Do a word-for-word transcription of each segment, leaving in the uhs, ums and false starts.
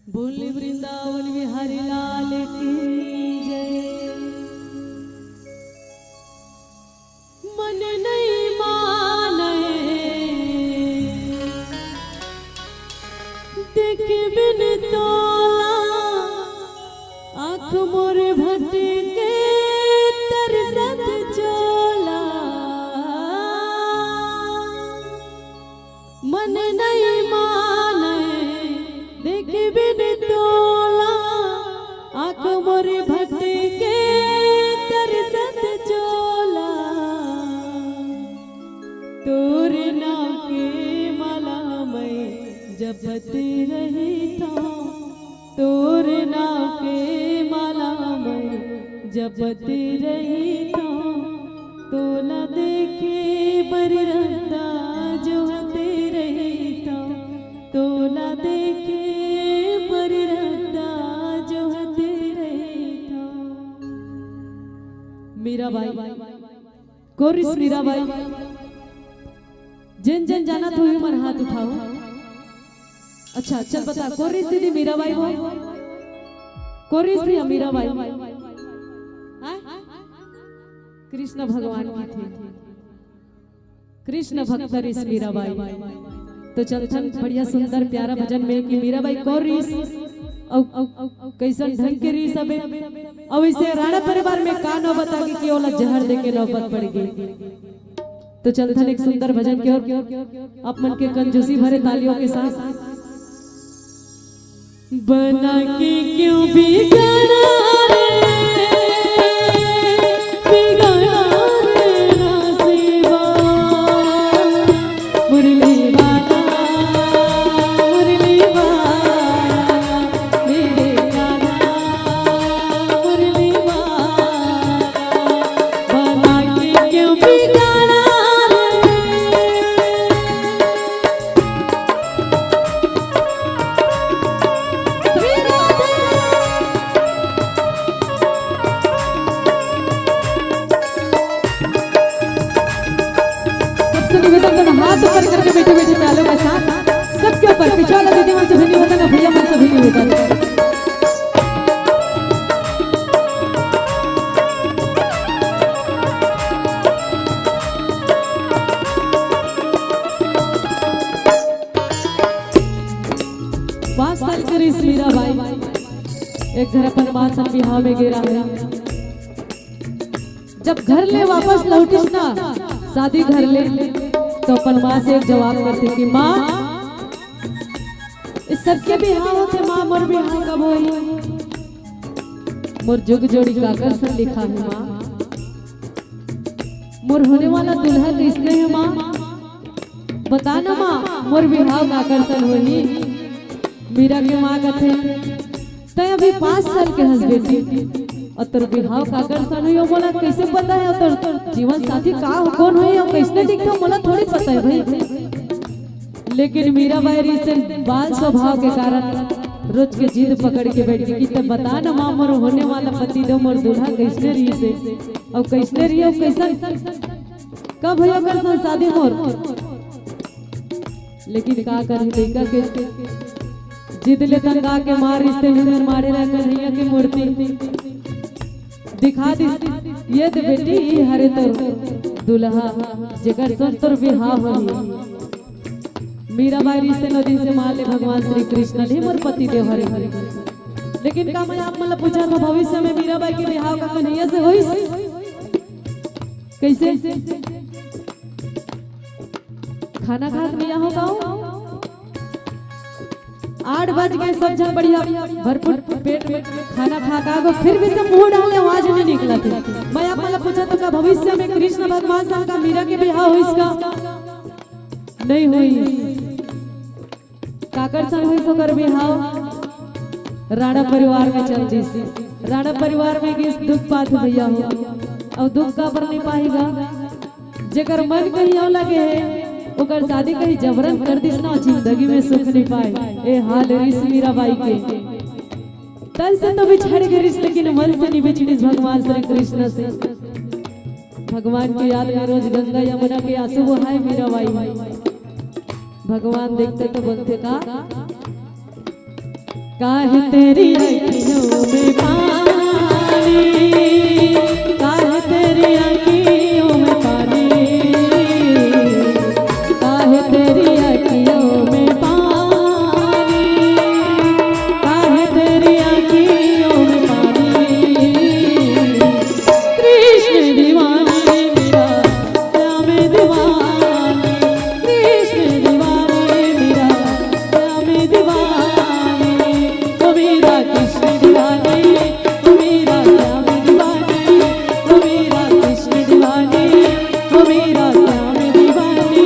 बोल वृंदावन बिहारी लाल की जय। मन नहीं माने देख बिन तोला, आँख मोर भटके तरसत चोला। मन नहीं माने देख बिन तोला, आँख मोर भटके तरसत चोला। तोर नाम के माला मैं जपत रहिथौं, तोर नाम के माला मैं जपत रहिथौं, तोला देखे बर रद्दा जोहत रहिथौं, तोला देखे बर रद्दा जोहत रहिथौं। मीराबाई, कोरिस मीराबाई। जेन जेन जानत होही मन हाथ उठाओ। अच्छा, चल बता, कोरिस दीदी मीराबाई हो? कोरिस भैया मीराबाई? हाँ? कृष्ण भगवान की थी, कृष्ण भक्त रिस मीराबाई। तो चलथन बढ़िया सुंदर प्यारा भजन में कि मीराबाई कोरिस, अउ, अउ, अउ कइसन ढंग के रिस अबे, अउ इसे राणा परिवार में का नौबत आगे कि ओला जहर देके नौबत पड़ गई। तो चलथन एक सुंदर भजन के ओर, आप मन के कंजूसी भरे तालियों के साथ। बना के क्यों बिगाड़ा रे, बिगाड़ा रे ना शिवा। मुरली वाला, मुरली वाला, मेरे कान्हा, मुरली वाला। बना के क्यों बिगाड़ा रे। सबसे निवेदन करना, हाथ ऊपर करके बैठे बैठे प्यालों के साथ सबके ऊपर, पिछवाला दीदी मन से भी निवेदन है, भैया मन से भी निवेदन। पाँच साल के रिस मीराबाई एक घर अपन माँ संग बिहाव में गे रहे। जब घर ले वापस लौटिस ना, शादी घर ले, तो अपन माँ से एक जवाब करथे कि माँ, ये सबके बिहाव होथे माँ, मोर बिहाव कब होही? मोर जुग जोड़ी काकर संग लिखा हे माँ? मोर होने वाला दूल्हा कइसने हे माँ? बता ना माँ, मोर बिहाव काकर संग होही? मीरा के माँ कथे, तैं अभी पाँच साल के हस बेटी, अउ तोर बिहाव काकर संग होही, मोला कइसे पता हे? तोर जीवन साथी का हो, कोन होही अउ कइसने दिखथे, मोला थोड़ी पता हे भाई। लेकिन मीराबाई रिस तेन बाल स्वभाव के कारण रोज के जिद पकड़ के बैठ गे कि तैं बता ना माँ, मोर होने वाला पति देव, मोर दूल्हा कइसने रिहिसे, अउ कइसने रिहिसे, अउ कइसन, कब होही ओकर संग शादी मोर? लेकिन का करही, लइका के जिद ले तंगा के माँ रिस तेन मारे रहे कन्हैया के मूर्ति दिखा दिस, ये दे बेटी, ई हरे तोर दूल्हा, जेकर संग तोर बिहाव होही। मीराबाई रिस तेन ओ दिन से मान ले भगवान श्री कृष्ण ही मोर पति देव हरे। लेकिन का मैं आप मन ला पूछत हौं, भविष्य में मीराबाई के बिहाव का कन्हैया से होइस? कइसे? खाना खा के बिहाव होगे? आठ बज गे, सब झन बढ़िया भरपूर पेट में खाना खा के आगे, फिर भी सब मुंह डाले, आवाज नहीं निकलत हे। मैं आप मन ला पूछत हौं, का भविष्य में कृष्ण भगवान संग का मीरा के बिहाव होइस का? नहीं होइस। काकर संग होइस ओकर बिहाव? राणा परिवार में चल दिस। राणा परिवार में गिस दुख पाथे भैया हो। अउ दुख काबर नहीं पाही गा? जेकर मन कहीं अउ लगे हे, ओकर शादी कहीं जबरन कर दिस ना, जिंदगी में सुख नहीं पाए। ए हाल रिस मीराबाई के। तन से तो बिछड़ गे रिस, लेकिन मन से नहीं बिछड़िस भगवान श्री कृष्ण से। भगवान के याद में रोज गंगा यमुना के आंसू बहाए मीराबाई। भगवान देखथे तो बोलथे का, काहे तेरी आँखियों में पानी, काहे तेरी आँखियों में पानी, काहे तेरी आँखियों में पानी, काहे तेरी आँखियों में पानी। कृष्ण दीवानी मेरा, श्याम दीवानी, कृष्ण दीवानी मेरा, श्याम दीवानी, ओ मेरा कृष्ण दीवानी, ओ मेरा श्याम दीवानी, ओ मेरा कृष्ण दीवानी, ओ मेरा श्याम दीवानी।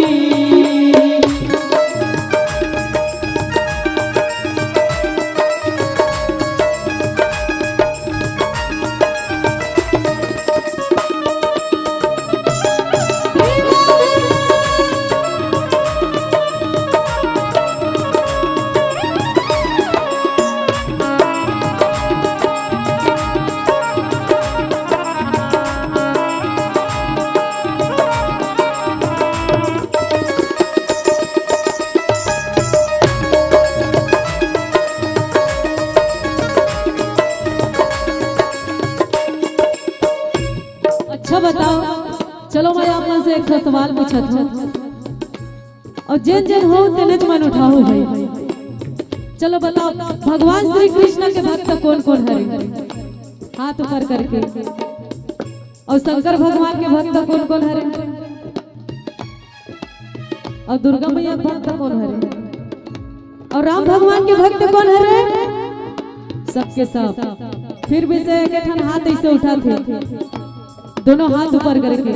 अच्छा बताओ, चलो मैं आप मन से एक ठो सवाल पूछत हूँ, अउ जेन जेन हो तेनेच मन उठाहू भाई। चलो बताओ, भगवान श्री कृष्ण के भक्त कोन कोन हरे, हाथ ऊपर करके। अउ शंकर भगवान के भक्त कोन कोन हरे? अउ दुर्गा मैया के भक्त कोन हरे? अउ राम भगवान के भक्त कोन हरे? सबके सब। फिर भी से एक ठन हाथ ऐसे उठाथे, दोनों हाथ ऊपर करके।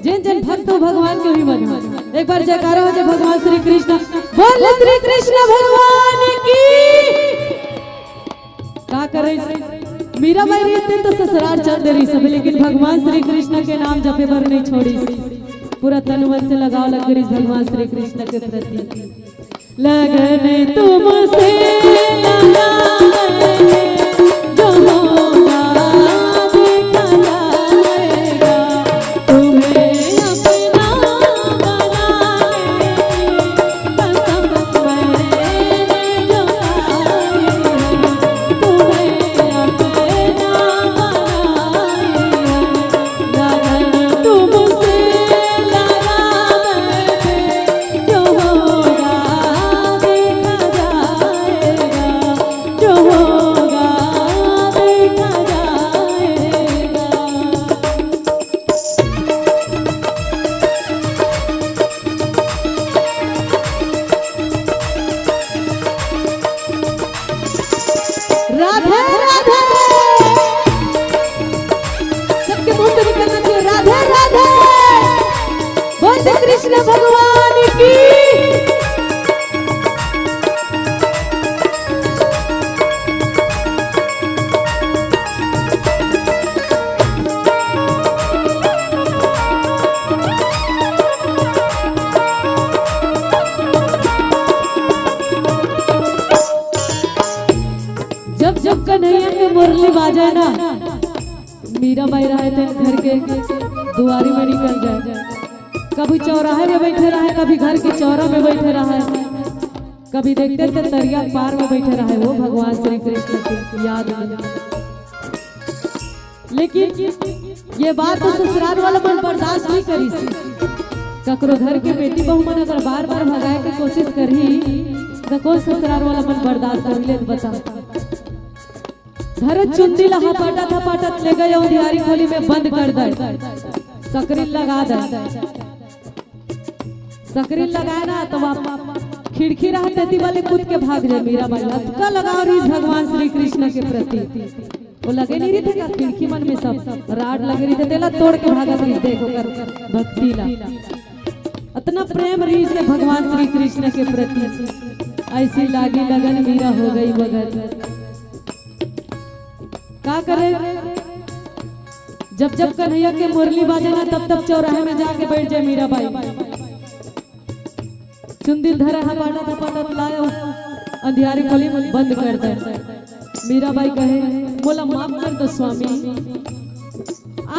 जेन जेन भक्त हो भगवान के, उही मन ह। एक बार जयकारा हो जाए भगवान श्री कृष्ण, बोल श्री कृष्ण भगवान की। का करे, मीराबाई रहिस तेन तो ससुरार चल दे रहिस हवे, लेकिन भगवान श्री कृष्ण के नाम जपे बर नहीं छोड़िस। पूरा तन मन से लगाव लग गे रहिस भगवान श्री कृष्ण के प्रति। लगन तुमसे लगा है, जो होगा देखा जाएगा। तुम्हें अपना बनाए, कसम मैंने जो खाई है, तुम्हें अपना बनाए। लगन तुमसे लगा है, जो होगा देखा जाएगा, जो होगा देखा जाएगा। राधे राधे। सबके मुंह से निकलना चाहिए, राधे राधे। बोल श्री कृष्ण भगवान की। जब जब कन्हैया के मुरली बाजे ना, मीराबाई रहे तेन घर के दुआरी में निकल जाए। कभी चौराहे में बैठे रहे, कभी घर के चौरा में बैठे रहे, कभी देखते थे तरिया पार में बैठे रहे, वो भगवान श्री कृष्ण के याद में। लेकिन ये बात तो ससुरार वाला मन बर्दाश्त नहीं करिस। ककरो घर के बेटी बहू मन अगर बार बार भगाए के कोशिश करही, तो कौन ससुरार वाला मन बर्दाश्त कर ले, बता। धरे चुंदी ला हपाटत हपाटत ले गए अंधियारी खोली में बंद कर दे, सकरी लगा दे। सकरी लगाए ना तो आप खिड़की रहा तेती वाले कूद के भाग जाए। मीराबाई अतका लगाव रहिस भगवान श्री कृष्ण के प्रति। वो लगे नहीं रहिथे का खिड़की मन में सब राड लगे रहिथे, तेला तोड़ के भागत रहिस। देखो कर भक्ति ला, अतना प्रेम रहिस हे भगवान श्री कृष्ण के प्रति। ऐसी लागी लगन मीरा हो गई मगन। का करे, जब जब कन्हैया के मुरली बाजे ना, तब तब चौराहे में जाके बैठ जाए मीराबाई। चुंदी धरे हपाटत हपाटत लायो, अंधियारी खोली बंद कर दे। मीराबाई कहे, "मोला माफ कर दो स्वामी,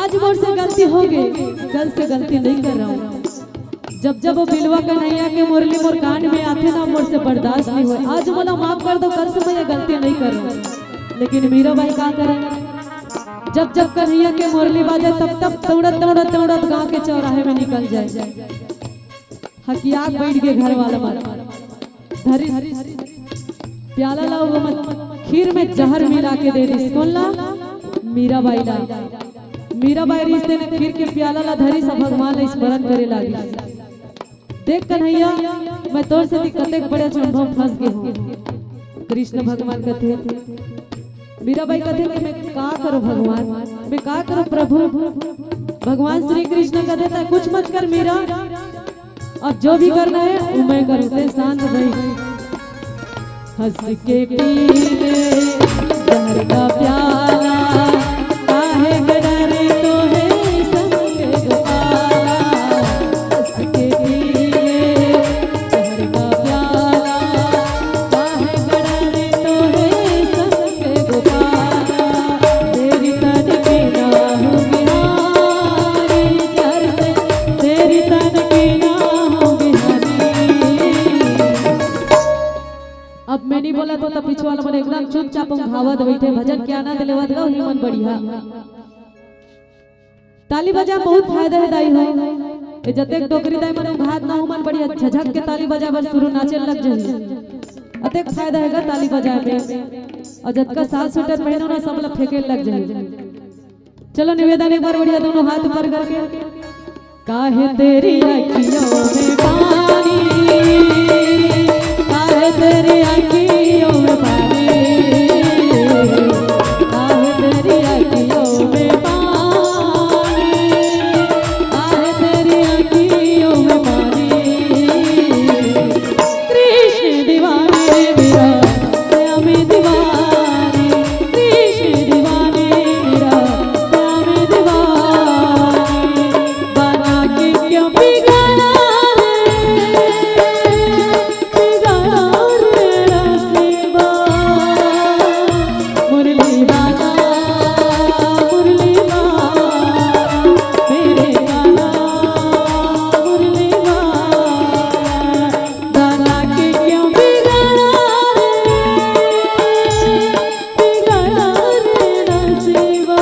आज मोर से गलती हो गई, कल से गलती नहीं कर रहा हूँ।" जब जब वो बिलवा कन्हैया के मुरली मोर कान में आथे ना, मोर से बर्दाश्त नहीं होय। आज मोला माफ कर दो, कल से मैं ये गलती नहीं करूँ। लेकिन मीराबाई का करे, जब जब कन्हैया के मुरली बाजे, तब तब दौड़त दौड़त दौड़त गांव के चौराहे में निकल जाए। हकियात बैठ के घर वाला मन धरिस प्याला ला, वो मन खीर में जहर मिला के दे दिस। कौन ला? मीराबाई ला। मीराबाई रिस तेन खीर के प्याला ला धरिस, भगवान ला स्मरण करे लागिस। देख कन्हैया, मैं तोर सेती कतेक बड़े अचंभा में फंस गे हूँ। कृष्ण भगवान कथे, मीराबाई कथे कि मैं का करूँ भगवान, मैं का करूँ प्रभु। भगवान श्री कृष्ण कथे, तैं कुछ मत कर मीरा, अब जो भी करना है वो मैं करूँ, तैं शांत रही। हंस के पी ले जहर का प्याला, काहे के डरे तो है संग गोपाला। हंस के पी ले जहर का प्याला, काहे के डरे तो है संग गोपाला। तेरी तन के ना हो बिहारी, जहर से तेरी तन के ना हो बिहारी। अब मैं नहीं बोला तो, तो पीछे वाला मन एकदम चुपचाप उंघावत बैठे, भजन के आनंद लेवत गा, ही मन बढ़िया। ताली बजा बहुत फायदा है दाई हो। ये जतेक डोकरी दाई मन उंघात ना हो मन बढ़िया झझक के ताली बजा बर शुरू नाचे लग जाही। अतेक फायदा है गा ताली बजाए में। और जतका सात स्वेटर पहनो ना सब ला फेंके लग जाही। चलो निवेदन एक बार बढ़िया दोनों हाथ ऊपर करके। काहे तेरी आँखियों में पानी, काहे तेरी आँखियों में पानी, काहे तेरी आँखियों में पानी, काहे तेरी आँखियों में पानी। कृष्ण दीवाने मेरा, श्याम दीवाने, कृष्ण दीवाने मेरा, श्याम दीवाने। बना के क्यों बिगाड़ा है, बिगाड़ा रे नसीबा। मुरली वाला, मुरली वाला, मेरे कान्हा मुरली वाला। दादा के क्यों बिगाड़ा रे, बिगाड़ा रे नसीबा।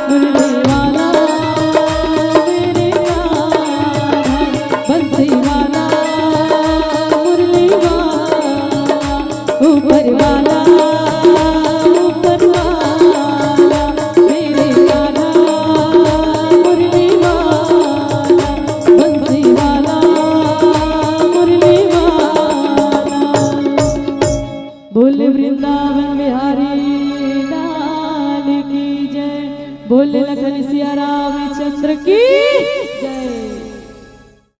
मुरली वाला मेरे कान्हा, बंसी वाला मुरली वाला, ऊपर वाला, ऊपर वाला, मेरे कान्हा मुरली वाला, बंसी वाला मुरली वाला। बोले वृंदावन बिहारी लाल की जय, बोले लखन सिया रामचंद्र की।